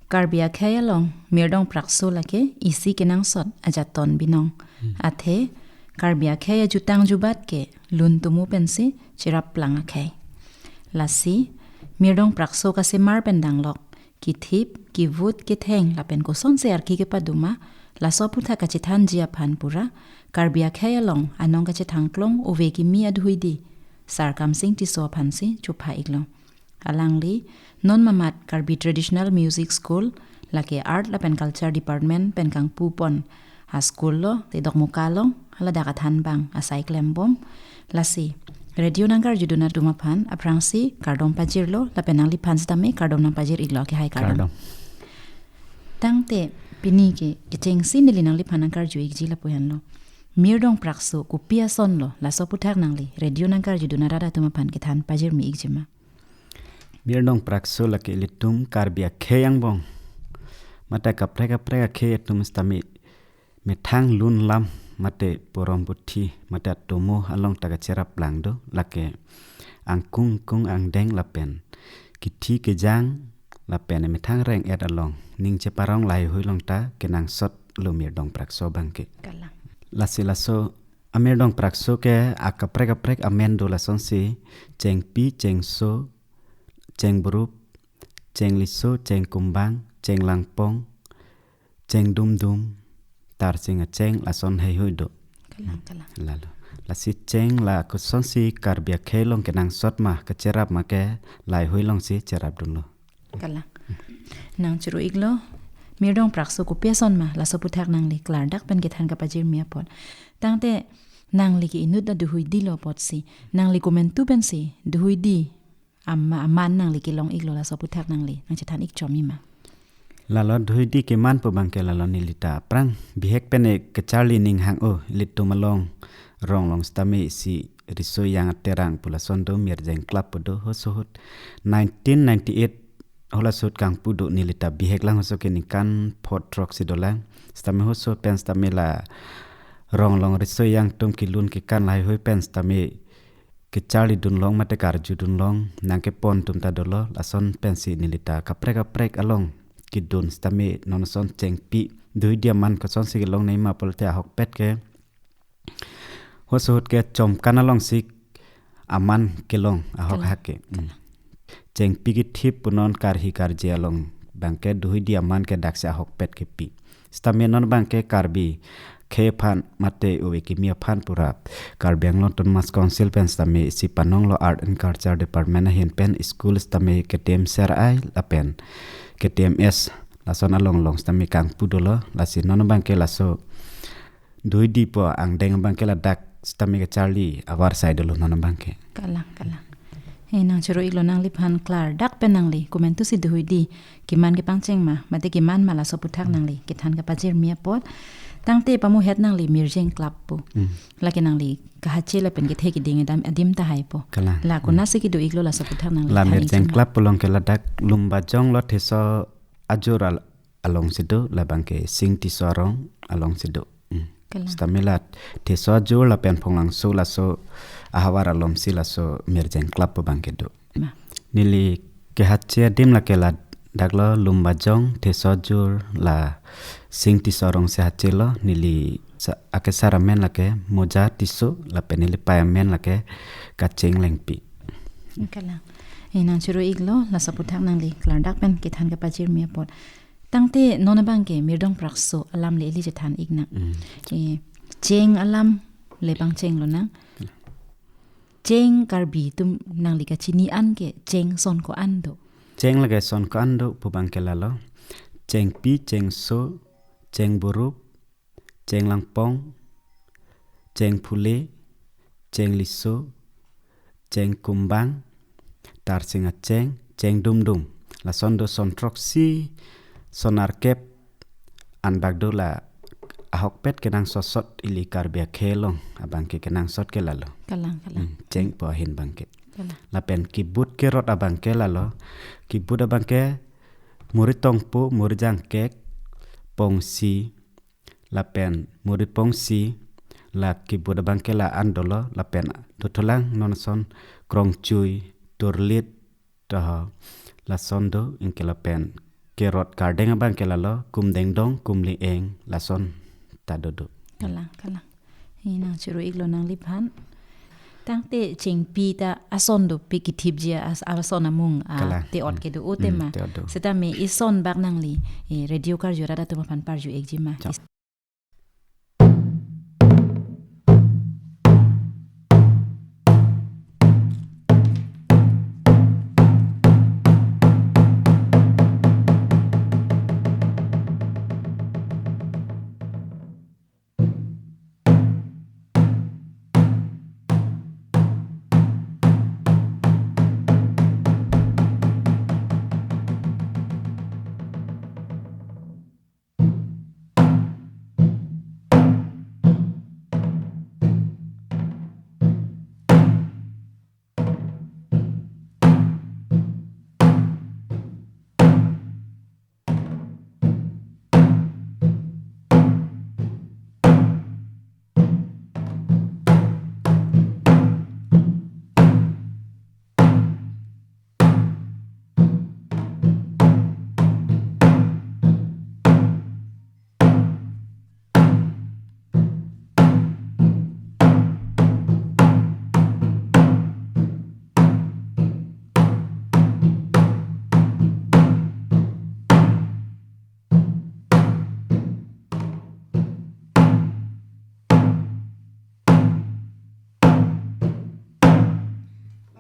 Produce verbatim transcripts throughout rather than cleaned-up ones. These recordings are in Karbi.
Karbi akhei along Mirdong Prakso lake isi kenangsot ajaton binong. Hmm. Athe Karbi akhei ajutang jubat ke lun tumu pensi chiraplang akhei. Lasi Mirdong Prakso kasemar pen danglok, kithip, kivut, ketheng lapen kosonsi arki kepadoma, laso aphuthak kachethanji aphan pura Karbi akhei along anong kachethangklong ove kimi adhuidi Sar Kamsing Tisso aphansi chopha iklo. Alangli non mamat Karbi Traditional Music School, lake Art lapen Culture Department pen kangpupon a-school lo, te Dokmoka along, haladak athan abang asai klembom. Lasi radio nangkarjudun atum aphan aphrangsi kardom pajirlo, lapen nangliphan sitame kardom nangpajir iklo, ke hai kardom. Kardom. Tangte pini ke kechengsi neli nangliphan nangkarju ikji lapu henlo. Mirdong Prakso kopi ason lo, laso aphuthak nangli radio nangkarjudun arat atum aphan kethan pajirmi ikji ma? Mirdong Prakso lake ilitum Karbi akhei angbong mate kaprek kaprek akhei atum sitame methang lun lam mate porom puthi mate atomo along ta kacheraplang do, lake angkung kung angdeng lapen kithi kejang lapen methang reng-et along ning cheparong laheihui along ta kenangsot lo Mirdong Prakso abangke. Kalang. Lasi laso a-Mirdong Prakso ke akaprek kaprek amen do, lasonsi chengpi, chengso, chengburup, chengliso, chengkumbang, chenglangpong, chengdumdum, tarsing acheng, lason heihui do. Kalang, kalang. Lalo. Lasi cheng la kosonsi Karbi akhei along kenangsot ma, kacherap ma ke laheihui alongsi cherapdunlo. Kalang. Nangchoro iklo, Mirdong Prakso kopi ason ma, laso aphuthak nangli klardak pen kethan kapajirmi apot. Tangte nangli ke inut ta duhuidi lo apotsi, nangli komantu pensi duhuidi ama, aman nangli kelong iklo, laso aphuthak nangli nangchethan ik chomi ma? Lalo duhuidi keman pu abangke lalo neli ta aphrang bihek pen kacharli ning hang-o, ilitum along rong along sitame isi riso yang aterang pu lason do, Mirjeng Club pu do, hoso ahut nineteen ninety-eight halaso ahut kangpu do, neli ta bihek lang, hoso ke ningkan phongo throksi dolang. Sitame hoso pen sitame la rong along riso yang atum kelun kekan laheihui pen sitame kacharlidun long mate karjudun long nangkepon atum ta dolo, lason pensi neli ta kaprek kaprek along kedun sitame non ason chengpi duhuidi aman kosonsi kelong nangji ma pulote ahokpet ke hoso ahut ke chomkan alongsi aman kelong ahok Kalang. Hak ke. Hmm. Chengpi kithip pu non karhi karje along abangke duhuidi aman ke daksi ahokpet kepi. Sitame non abangke Karbi akhei aphan mate ove kimi aphan pura Karbi Anglong Autonomous Council pen sitame isi panong lo, Art and Culture Department ahin pen school sitame K T M C R I lapen K T M S lason along along sitame kangpu dolo, lasi non abangke laso duhuidi pu angdeng abangke ladak sitame kacharli avarsai dolo non abangke. Kalang, kalang. He, nangchoro iklo, nangliphan klardak pen nangli komantusi duhuidi keman kepangcheng ma, mate keman ma, laso aphuthak nangli kethan kapajirmi apot. Tangte pamuhet nangli Mirjeng Club pu. Hmm. Lake nangli kahache lapen kethe keding adim, adim tahai pu. Kalang. La konatsi kedo iklo, laso aphuthak nangli La than Mirjeng ikji ma? Club pu along ke ladak Lumbajong lo, Theso Ajur al-, alongsi do, labangke Sing Tisso arong alongsi do. Hmm. Kalang. Sitame la Theso Ajur lapen Phonglangso laso ahavar alomsi laso Mirjeng Club pu abangke do. Ma. Neli kehache adim lake ladak lo, Lumbajong, Theso Ajur, la Sing Tisso arongsi hache lo, neli sa-, akesar amen lake Moja Tisso, lapen neli pei amen lake Kacheng Lengpi. Kalang. Eh, nangchoro iklo, laso aphuthak nangli klardak pen kethan kapajirmi apot. Tangte non abangke Mirdong Prakso alam le ili chethan iknang. Mm. Eh, cheng alam le pangcheng lonang. Cheng Karbi atum nangli kachini an ke cheng son ko-an do? Cheng lake son ko-an do pu abangke lalo: chengpi, chengso, chengburup, chenglangpong, chengphule, chengliso, chengkumbang, tarsing acheng, chengdumdum. Lason do son throksi, son nerkep an bak do, la ahokpet kenangsot sot ili Karbi akhei along abangke kenangsot ke lalo. Kalang, kalang. Hmm, cheng pu ahin abangke. Kalang. Lapen kibut kerot abangke lalo. Kibut abangke muri tongpo, muri jangkek, pongsi, lapen muri pongsi, la kibut abangke la-an dolo, lapen dothulang non ason krongchui, turlit, toho, lason do, anke lapen kerot kardeng abang ke lalo, kum dengdong, kum li-eng, lason ta dodo. Kalang, kalang. Ini nang churu-iklo nangliphan. Tangte chengpi ta ason dopik kithipji as-, ason amung, ah, Kalang. Te-ot Hmm. kedo o Hmm, tema. Te-ot do. Setame ison bak nangli, eh, radio karju rat atum aphan parju-ikji ma. Chak.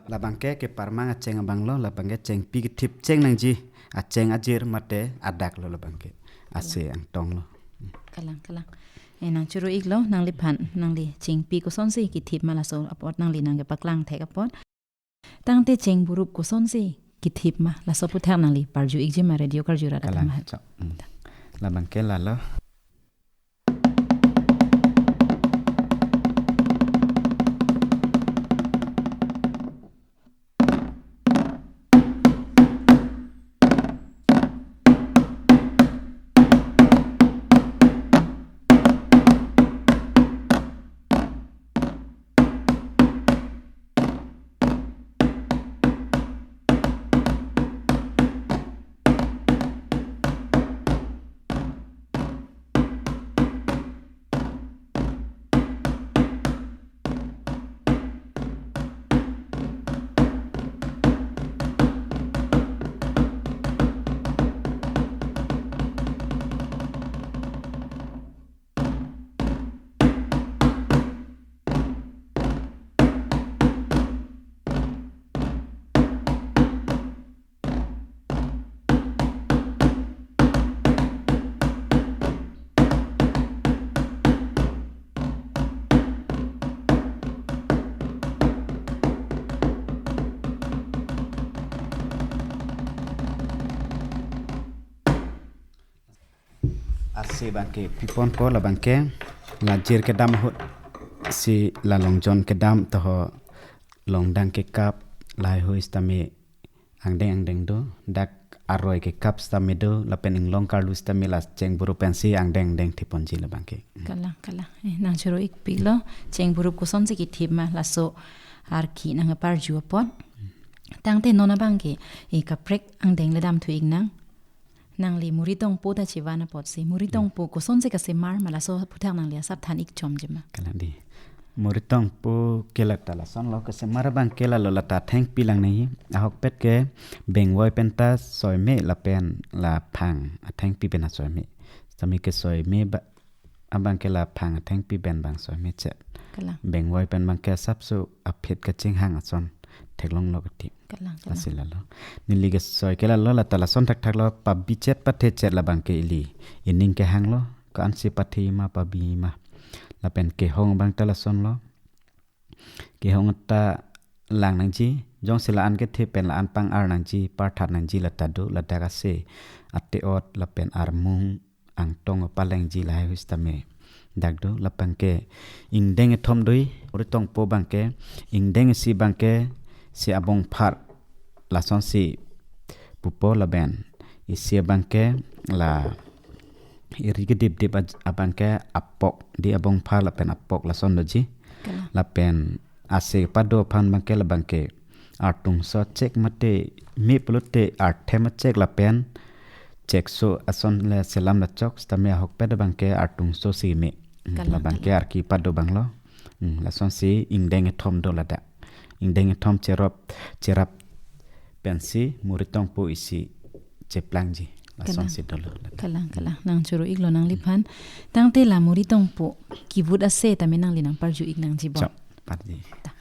Labang ke keparmang acheng abang lo, labang ke chengpi kethip cheng nangji, acheng ajir mate adak lo labang ke. Ase angtong lo. Kalang, kalang. Eh, nang churu-iklo, nangliphan, nangli chengpi kosonsi kethip ma laso apot nangli nangkepaklang thek apot. Tangte chengburup kosonsi kethip ma, laso aputhak nangli parju-ikji ma radio karju rat atum Kalang, aphan. Chok. Hmm. Labang ke lalo. Ase abang ke piponpo labang ke la jir kedam ahut si la long jon kedam toho longdang kekap lahai hui sitame angdeng angdeng do, dak aroi kekap sitame do, lapen inglong karlu sitame la chengburup pensi angdeng angdeng theponji labang ke. Kalang, kalang. Eh, nang churu-ikpiklo, chengburup kosonsi kethip ma, laso arki nangparju apot. Tangte non abang ke, eh, kaprek angdeng le damthu-ik nang. Nangli Muri Tongpo ta chevan apotsi, Muri Hmm. Tongpo kosonsi kasemar ma laso aputhak nangli asap than-ik chomji ma. Kalang di. Muri Tongpo ke lata lason lo, kesemar abang ke lalo lata athengpi lang nangji. Ahokpet ke bengvoi pen ta soi me lapen la phang athengpi pen asoi me. Sitame ke soi me ba-, abang ke la phang athengpi pen bang soi me chet. Kalang. Bengvoi pen abang ke asapso aphit kachinghang ason theklonglo kati. Kalang, kalang. Lasi lalo. Neli kesoi ke lalo lata lason thakthak lo, pabichet pathechet labang ke ili. Ining kehang lo, ko-ansi pathi ma pabi ma. Lapen kehong abang ta lason lo. Kehong ta lang nangji, jongsi la-an kethe pen la-an pang-ar nangji, parthat nangji lata do, ladak ase ate-ot lapen armung angtong palengji lahai hui sitame dak do, labang ke ingdeng ethom doi, Muri Tongpo abang ke, ingdeng isi abang ke, si Abongphar, lasonsi pupo lapen isi abang ke la eri kedipdip aj-, abang ke Apok, di Abongphar lapen Apok lason doji. Kalang. Lapen ase pado aphan abang ke labang ke artungso chek mate me pulote arthem chek lapen chekso ason le selam lachok, sitame ahokpet abangke artungso si me. Hmm, Kalang, labangke kalang. Arki pado abang lo. Hmm, lasonsi ingdeng kethom do ladak. Ingdeng kethom cherop, cherap pensi Muri Tongpo isi cheplangji. Kalang. Lasonsi dolo ladak. Kalang, kalang. Nang choro-iklo nangliphan. Tangte la Muri Tongpo kibut ase tame nangli nangparju-ik nangji bo. Chok, parji. Ta.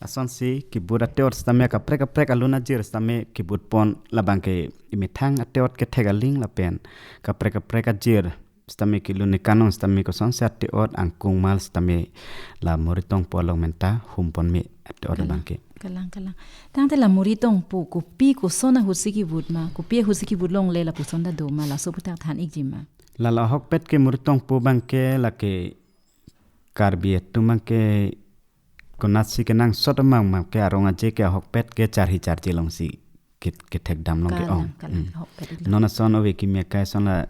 Lasonsi kibut ate-ot sitame kaprek kaprek alun ajir sitame kibut pon, labangke imethang ate-ot kethek aling lapen kaprek kaprek ajir sitame kelun ne kanong sitame kosonsi ate-ot angkung mal sitame la Muri Tongpo along menta hum pon me ate-ot. Kalang, labangke. Kalang, kalang. Tangte la Muri Tongpo kopi koson ahutsi kibut ma, kopi ahutsi kibut longle lapuson ta do ma, laso aputhak than-ikji ma? La la ahokpet ke Muri Tongpo abangke lake Karbi atum abangke konatsi kenangsot amang abangke arong aje ke ahokpet ke charhi charje alongsi ke-, kethekdam along ke-ong. Kalang, kalang, hmm, ahokpet iklo. Non ason ove kimi akai ason la,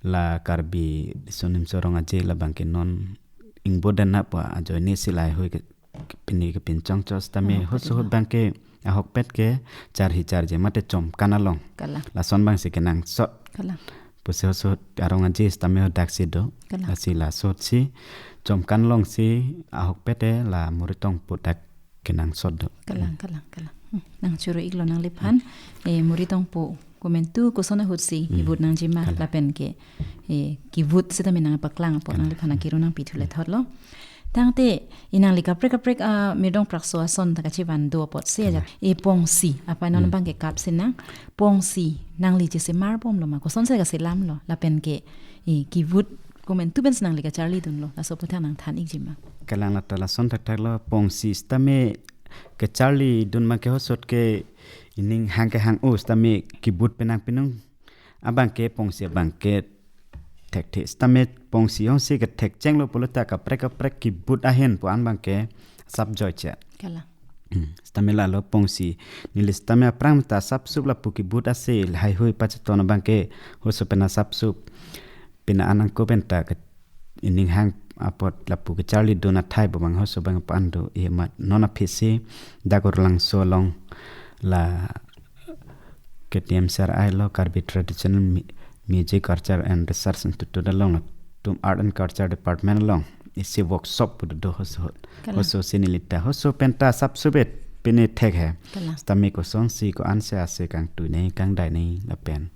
la Karbi Riso Nimso Rong Aje labangke non ingbo danap wa ajoine si lahaihui ke, ke pini kepinchong chot sitame, hmm, ahut ahut abangke ahokpet ke charhi charje mate chomkan along. Kalang. Lason abangsi kenangsot. Kalang. Pusi ahut arong aje sitame hadak si do. Kalang. Lasi lasonsi chomkan alongsi ahokpet ke la Muri Tongpo dak kenangsot do. Kalang, hmm, kalang, kalang. Hmm. Nang choro-iklo nangliphan. Hmm. Eh, Muri Tongpo komantu koson ahutsi, hmm, kibut nangji ma, kalang, lapen ke, eh, kibut sitame nangpaklang apot, kalang, nangliphan akero nangpithu, hmm, lethotlo. Tangte, inangli kaprek kaprek, ah, mirdong prakso ason ta kachevan do apotsi, kalang, ajak. E pongsi, apa non, hmm, abangke kap sinang, pongsi, nangli chesemar bomlo ma, kosonsi kaselamlo, lapen ke, e kibut komantu pensi nangli kacharlidunlo, laso aputhak nang than-ikji ma? Kalang, lata lason thakthaklo, pongsi sitame kacharlidun abangke hosot ke ining hang kehang-o sitame kibut penang pinung abangke pongsi abangke thekthe sitame pongsi jongsi kethekchenglo pulote kaprek kaprek kibut ahin pu-an abangke asap joichet. Kalang. Hmm, sitame lalo pongsi neli sitame aphrang ta asapsup lapu kibut ase lahaihui pacheton abangke hosot pen asapsup pina anang ko penta ke ining hang apot lapu kacharlidun athai abang hosot abang pan do, e mat non aphisi dak Arlangso along la K T M C R I lo, Karbi Traditional Mi-, Music Culture and Research Institute along latum Art and Culture Department along isi workshop pu do hosot. Kalang. Hosotsi neli ta hosot penta asapsup pine thek he. Kalang. Sitame kosonsi ko-ansi ase kangtui nangji kangdai nangji lapen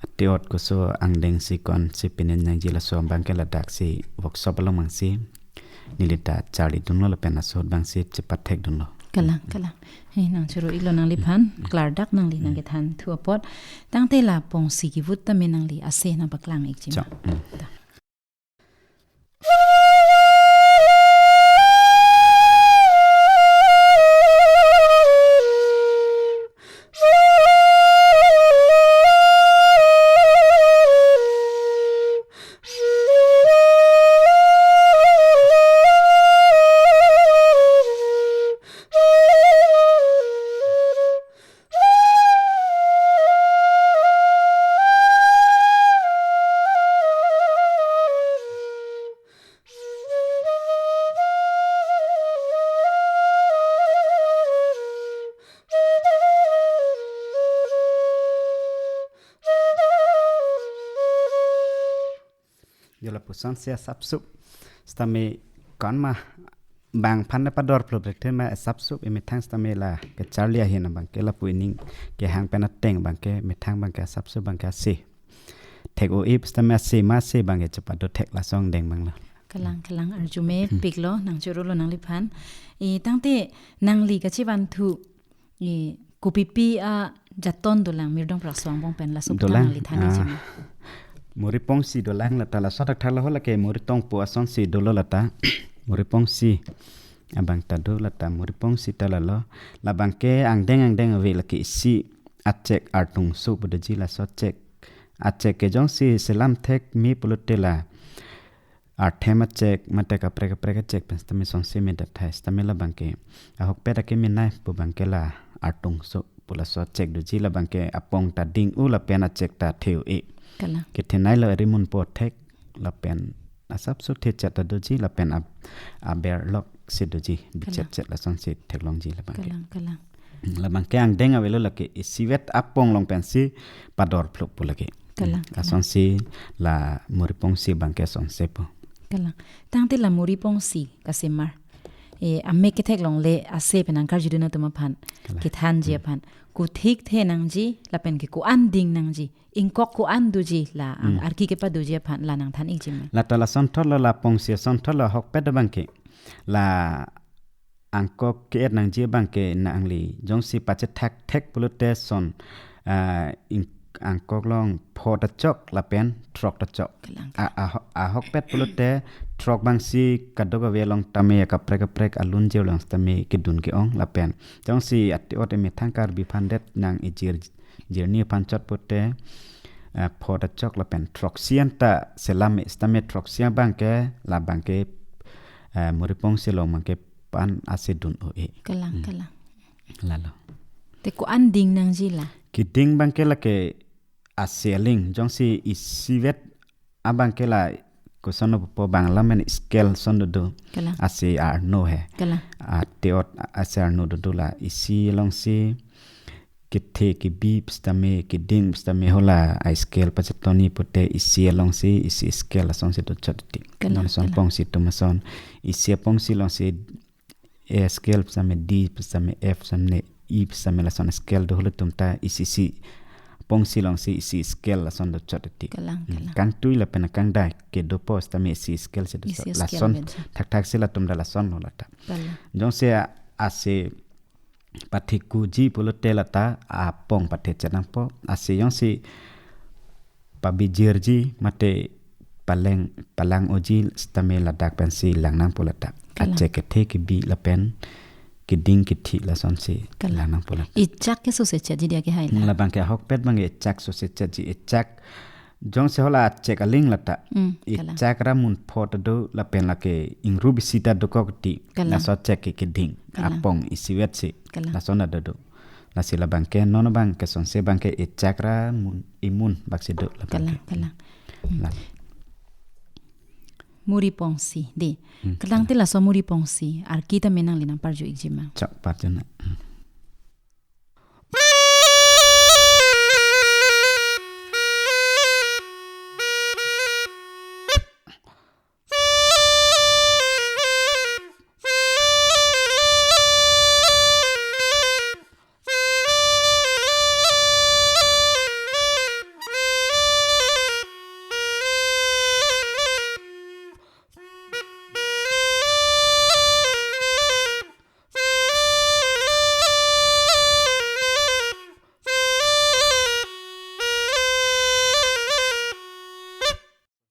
ate-ot koson angdengsi ko-ansi pine nangji laso abangke ladaksi workshop along abangsi neli ta charlidunlo lapen laso ahut abangsi chepathekdunlo. Kalang, kalang. He, nang choro-iklo nangliphan, hmm, klardak nangli, hmm, nangkethan thu apot. Tangte la pongsi kibut tame nangli ase nangpaklang-ikji ma? Chok, hmm. Ta. Jo lapusonsi asapsup. Sitame ko-an ma bang aphan pador phlo brekthe ma asapso emethang sitame la kacharli ahin abangke lapu ining kehang pen ateng abangke methang abangke asapso abangke ase. Thek-o-e sitame ase ma ase abangke chepado thek lason angdeng abang lo. Kalang, kalang, arjume Hmm. piklo, nangchorolo nangliphan. E, tangte nangli kachevanthu, e, kopipi ajaton dolang Mirong Phraksong angbong pen laso Dolang, nangli than ah, iji ma? Muri Pongsi dolang lata laso thakthak lo ho lake Muri Tongpo asonsi dolo lata. Muri Pongsi abang ta do lata Muri Pongsi ta lalo. Labangke angdeng angdeng ave lake isi achek artungso pu doji laso achek. Achek ke jongsi selam thek me pulote la arthem achek mate kaprek kaprek achek pen sitame sonse me dat hai sitame labangke ahokpet akemenei pu abangke la artungso pu laso achek doji labangke apong ta ding-o lapen achek ta the-o-e. Kalang. Kethenei lo rimun po thek lapen asapso thechat ta doji lapen ab-, aber lok si doji Kalang. bichet chet lasonsi theklongji labangke. Kalang, kalang. Labangke angdeng avelo lake isivet apong along pensi pador phlo pu lake. Kalang, kalang. Lasonsi la Muri Pongsi abangke sonse po. Kalang. Tangte la Muri Pongsi kasemar, e, amek kethek longle ase pen nangkarjudun atum aphan, Kalang. kethanji Hmm. aphan, kothik the nangji lapen ke ko-an ding nangji, ingkok ko-an doji la ang Hmm. arki kepadoji aphan la nangthan ikji ma? Lata lasonthotlo la Pongsi asonthotlo ahokpet abangke. La angkok ke-et nangji abangke nangli jongsi pachethak thek pulote son, ah, ing-, angkok along pho ta chok lapen throk ta chok. Kalang. A-, aho-, ahokpet pulote throk abangsi kadokave along tame kaprek kaprek alunjir along tame kedun ke-ong lapen jongsi ati-ot emethang Karbi aphan det nang ejir journey aphan chot pulote, eh, pho ta chok lapen throksi anta selam me sitame throksi abangke labangke, eh, Muri Pongsi along abangke pan ase dun-o-e. Kalang, Hmm. kalang. Lalo. Te ko-an ding nangji la? Keding abangke lake ase aling jongsi isivet abangke la koson pupo bang lamen scale ason dodo. Kalang. Ase arno he. Kalang. Ati-ot ase arno dodo la isi alongsi kethe kebi sitame keding sitame ho la a scale pachetoni pulote isi alongsi isi scale asonsi dochot ti. Kalang, Non son kalang. Pongsi atum ason isi apongsi alongsi A scale sitame D sitame F sitame E sitame lason scale do holo atum ta isi isi pongsi alongsi isi scale lason dochot ti. Kalang, Hmm. kalang. Kangtui lapen kangdai kedopo sitame isi scale si dochot. Isi scale Lason ben si. thakthak si latum ta lasonlo lata. Kalang. Jongsi a-, ase pathikuji pulote lata apong pathechet nangpo. Ase jongsi pabijirji mate paleng palang-oji sitame ladak pensi lang nangpo lata. Kalang. Achek kethe kebi lapen keding kethi lasonsi Kalang. lang nangpo lata. Echak ke sose chetji dia ke hai la? Labangke ahokpet abangke echak sose chetji echak. Jongsi ho la achek aling lata. Hmm, kalang. Echak ra mun pho ta do lapen lake ingru bisi ta dokok ti. Kalang. Laso achek ke keding. Kalang. Apong isivet si. Kalang. Lason ta dodo. Lasi labangke non abangke sonse abangke echak ra mun imun bak si do labangke. Kalang, kalang. Hmm. La. Muri Pongsi, de. Hmm, Kalang kalang. te laso Muri Pongsi, arki tame nangli nangparju ikji ma? Chok parju na. Hmm.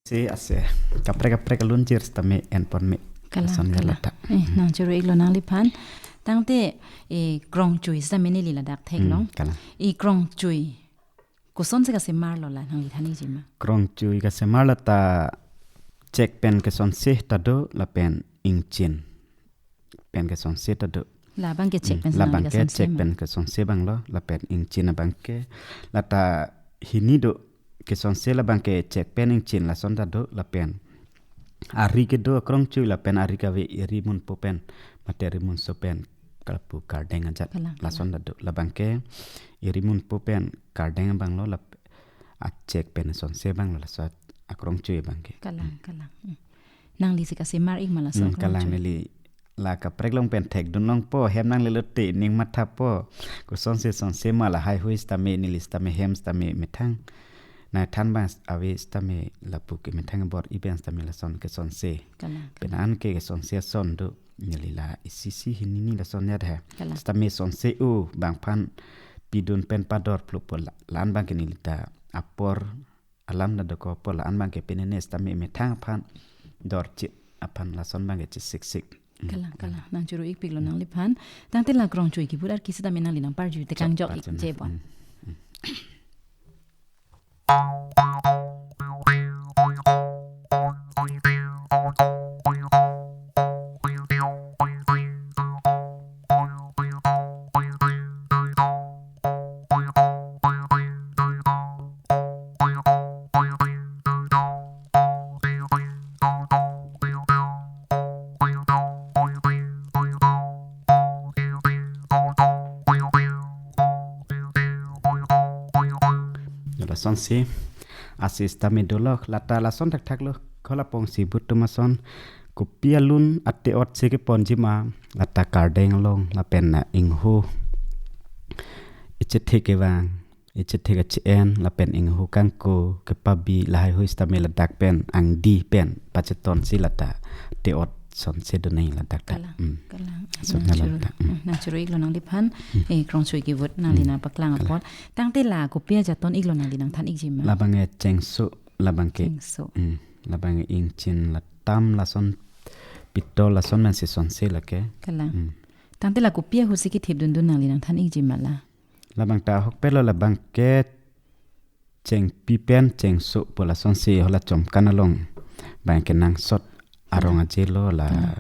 Si ase kaprek kaprek alunjir sitame enpon me. Kalang, Ason kalang. galata. Eh, nangchoro-iklo nangliphan. Tangte, eh, krongchui sitame neli ladak theklong. Hmm, kalang. I krongchui kosonsi kasemarlo la nangli than ikji ma? Krongchui kasemar lata chek pen kesonse ta do lapen ingchin pen kesonse ta do. Labangke chek Hmm, pen labangke kesonse chek ma? pen kesonse abanglo lapen ingchin abangke lata hini do. Kesonse labangke chek pen ingchin lason ta do lapen ari kedo akrongchui lapen ari kave iri munpo pen mate iri munso pen kalapu kardeng ajat Kalang, lason ta do. Labangke iri munpo pen kardeng abanglo lap achek pen sonse abanglo laso akrongchui abangke. Kalang, Hmm. kalang. Hmm. Nanglisi kasemar-ik ma laso Hmm, kalang akrongchui? neli la kaprek along pen thekdun longpo, hem nanglelote ning mathapo. Kosonsi sonse ma lahai hui sitame, neli sitame hem sitame methang nangthan abang ave sitame lapu ke methang bor-i pen sitame lason kesonse. Kalang, pen kalang. An ke kesonse ason do, neli la isi isi hini hini lason ya deh. Kalang. Sitame sonse o bang aphan pidun pen pador phlupo la, la-an abang ke neli ta apor alam ta dokokpo, la-an abang ke pine ne sitame methang aphan dorchit aphan lason abang ke chisiksik. Hmm. Kalang, kalang. Nangchoro-ikpiklo nangliphan. Tangte la krongchoi kevut arki sitame nangli nangparju tekang jok-ik je bon. Hmm, hmm. Lasonsi, ase sitame dolo, lata lason thakthak lo, kola pongsi butum ason, kopi alun ate-ot si keponji ma, lata kardeng along, lapen na ingho, ichethe kevang, ichethe kache-en, lapen ingho kangko kepabi lahai hui sitame ladak pen, angdi pen, pachetonsi lata ate-ot sonse donang ladak ta. Kalang, hmm, kalang. Sot nang ngalong choro, ta. Hmm. Hmm, nangchoro-iklo nangliphan, hmm, eh, krongchoi kevut nangli, hmm, nangpaklang, kalang, apot. Tangte la kopi ajat ton-iklo nangli nangthan-ikji ma? Labang e chengso, labang ke. Chengso. Hmm. Labang e ingchin latam lason, pitol lason pensi sonse lake. Kalang. Hmm. Tangte la kopi ahutsi kethipdundun nangli nangthan-ikji ma la? Labang ta ahokpet lo, labang ke chengpi pen chengso pu lasonsi hala chomkan along abang kenangsot arong, hmm, aje lo la, hmm,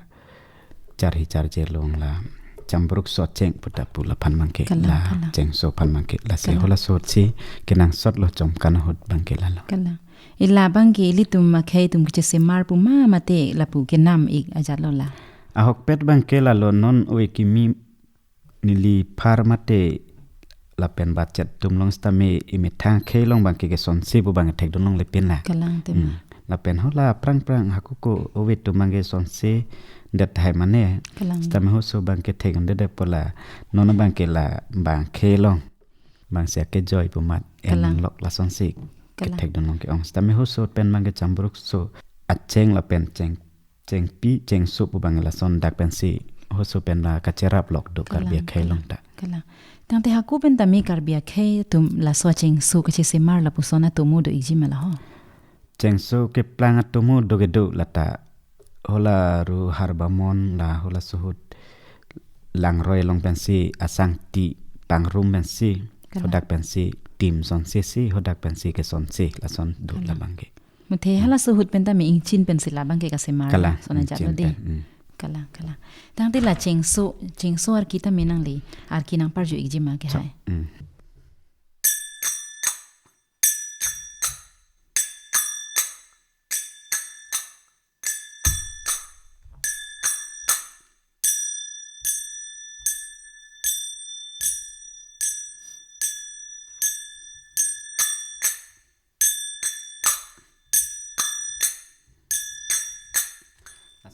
charhi charje along la chambrukso cheng puta pu laphan abang ke, kalang, la, kalang, chengso aphan abang ke lasi, kalang, hala sotsi kenangsot lo chomkan ahut abang ke lalo. Kalang. Ila abang ke ilitum akhei atum kechesemar pu ma mate lapu kenam-ik ajat lo la? Ahokpet abang ke lalo, non ove kimi neli phar mate lapen bachet atum along sitame emethang akhei along abang ke kesonse pu abang thekdun longle pin la. Kalang tema. Hmm. Lapen hala aphrang aphrang hako ko ove atum abang ke sonse det hai mane. Kalang. Sitame hoso abang ke thekdunde pu la, non abang ke la bang akhei along abang si akejoi pu mat, kalang, enlok lasonsi, kalang, kethekdun long ke-ong. Sitame hoso pen abang ke chambrukso acheng lapen cheng chengpi chengso pu abang lason dak pensi hoso pen la kacherap lok do, kalang, Karbi akhei along, kalang, ta. Kalang. Tangte hako pen tame Karbi akhei atum laso chengso kachesemar lapuson atomo do-ikji ma la ho? Chengso keplang atomo do kedo lata. Hala ru Harbamon la hala suhut Langroi along pensi asangti pangrum pensi, kalang, hadak pensi tim sonse si, hadak pensi kesonse lason do, kalang, labang ke. Muthe, hmm, hala suhut pen tame ingchin pensi labang ke kasemar, kalang, son ajat lo ingchin de, pen, hmm. Kalang, kalang. Tangte la chengso, chengso arki tame nangli arki nangparju-ikji ma ke, so, hai? Hmm.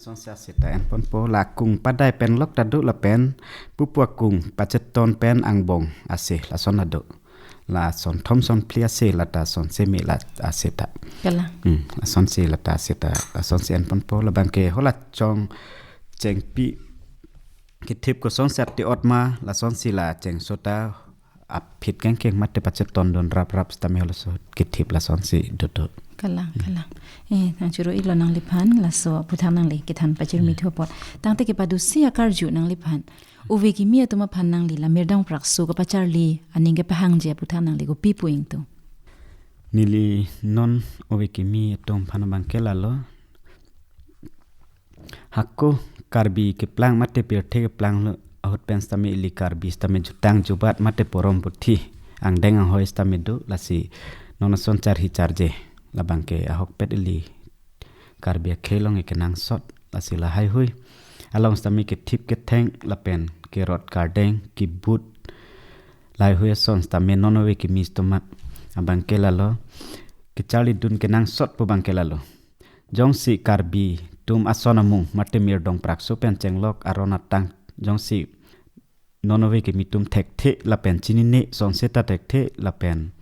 Lasonsi ase ta enponpo, la akung padai pen lok ta do lapen pupu akung pacheton pen angbong ase lason ta do. Lason thom son phli ase lata sonse me la ase ta. Kalang. Hmm, lasonsi lata ase ta, lasonsi enponpo, labang ke hala chong chengpi kethip kosonsi ate-ot ma, lasonsi la chengso ta aphi kengkeng mate pacheton dun rap rap sitame halaso kethip lasonsi do do. Kalang, hmm, kalang. Eh, nangchoro-iklo nangliphan, laso aphuthak nangli kethan pachirmi, hmm, thu apot. Tangte kepadusi akarju nangliphan. Ove kimi atum aphan nangli la mirdang prakso kapacharli aning kepahangji aphuthak nangli kopi pu ingtung? Neli non ove kimi atum aphan abang ke lalo. Hako Karbi keplang mate pirthe keplang lo ahut pen sitame ili Karbi sitame jutang jubat mate porom puthi angdeng anghoi sitame do, lasi non ason charhi charje labang ke ahokpet ili Karbi akhei along kenangsot, lasi lahai hui along sitame kethip ketheng lapen kerot kardeng kebut lahai hui ason sitame non ove kimi sitame abang ke lalo, kecharli dun kenangsot pu abang ke lalo. Jongsi Karbi atum ason amung mate mir dongprakso pen chenglok aron atang jongsi non ove kimi atum thekthe lapen chinine, sonse ta thekthe lapen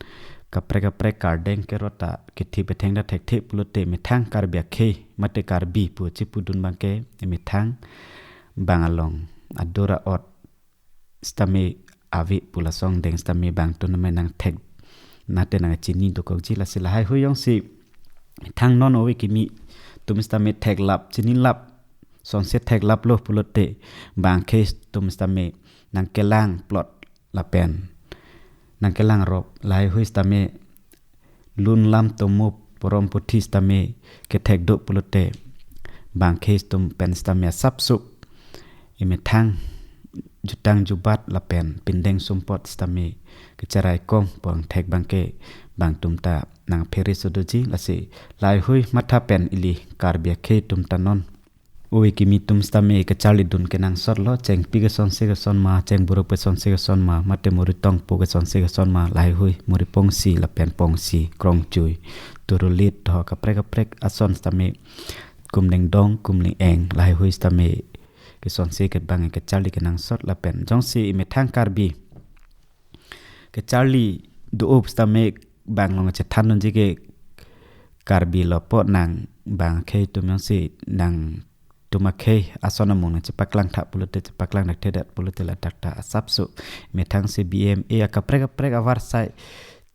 kaprek kaprek kardeng kerot ta kethi petheng ta thekthe pulote methang Karbi akhei mate Karbi pu chepudun abangke methang bang along adur a-ot sitame ave pu lason angdeng sitame bang atum name nangthek nate nangchini dokokji. Lasi lahai hui jongsi methang non ove kimi atum sitame theklap, chinilap, sonse theklaplo pulote bang akhei atum sitame nangkelang plot lapen nangkelang rop, lahai hui sitame lun lam tomo porom puthi sitame kethek do pulote bang akhei atum pen sitame asapso emethang jutang jubat lapen pindeng sumpot sitame kecherai kom pon thek abangke bang atum ta nangphere so doji. Lasi lahai hui matha pen ili Karbi akhei atum ta non ove kimi atum sitame kacharlidun kenangsotlo, chengpi kesonse keson ma, chengburuk kesonse keson ma, mate muri tongpo kesonse keson ma, lahai hui muri pongsi lapen pongsi, krongchui, turulit, tho kaprek kaprek ason sitame kumleng dong, kumleng eng, lahai hui sitame kesonse kebang kacharli kenangsot lapen jongsi emethang Karbi kacharli do-o sitame bang along chethan unji ke Karbi lo pu nang bang akhei atum jongsi nangtum akhei ason amung nangchepaklang tha pulote chepaklang thakthedet pulote ladak ta asapso methang C B M A akaprek kaprek avarsai,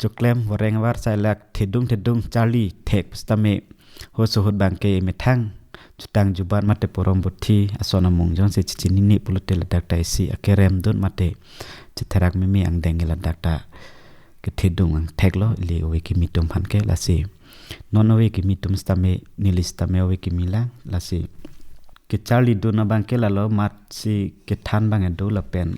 choklem voreng avarsai lak thedung thedung charli thek sitame hoso ahut abangke methang jutang jubat mate porom puthi ason amung jongsi chechinine pulote ladak ta isi akerem dun mate chetherak meme angdeng ladak ta kethedung angtheklo ili ove kimi atum aphan ke. Lasi non ove kimi atum sitame neli sitame ove kimi lang, lasi kacharlidun abangke lalo, matsi kethan abang kedo lapen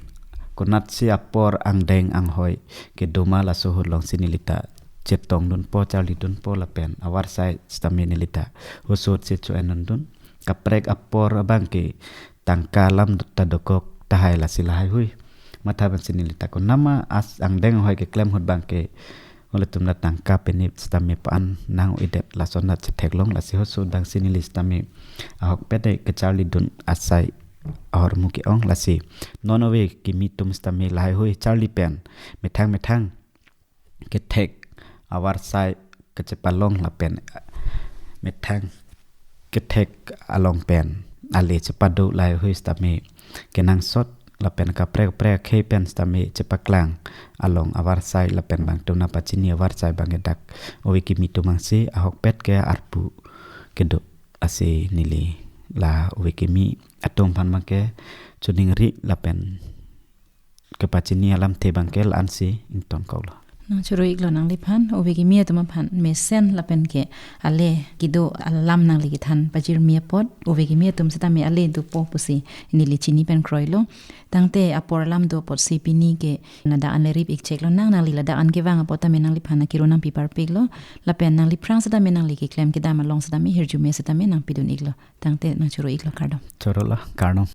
konatsi apor angdeng anghoi kedo ma laso ahut alongsi neli ta chetongdunpo, charlidunpo lapen avarsai sitame neli ta hoso ahutsi cho-en dundun. Kaprek apor abangke tangka alam ta dokok tahai, lasi lahai hui matha pensi neli ta konatma as angdeng anghoi keklem ahut abangke holitum ta tangka penip sitame pa-an nang-o-edet lason ta chetheklong. Lasi hoso ahut abangsi neli sitame ahokpet kacharlidun asai ahormu ke-ong. Lasi non ove kimi atum sitame lahai hui charli pen methang methang kethek avarsai kachepalong lapen methang kethek along pen ale chepado lahai hui sitame kenangsot lapen kaprek kaprek akhei pen sitame chepaklang along avarsai lapen bang atum nangpachini avarsai abangke dak ove kimi atum angsi ahokpet ke arpu kedo. Lasi neli la ove kimi atum aphan abangke choningri lapen kepachini alamthe abangke la-ansi ingtonkoklo. Nangchoro-iklo nangliphan, ove kimi atum aphan mesen lapen ke ale kedo alam nangli kethan pajirmi apot, ove kimi atum sitame ale dopo pusi neli chini pen kroilo. Tangte apor alam do apotsi pini ke ladak an le rip-ik cheklo nang, nangli ladak an kevang apot tame nangliphan akiru nangpi parpiklo, lapen nangliphrang sitame nangli keklem kedam along sitame hirjume sitame nangpidun-iklo. Tangte nangchoro-iklo, kardom. Chorolo, kardom.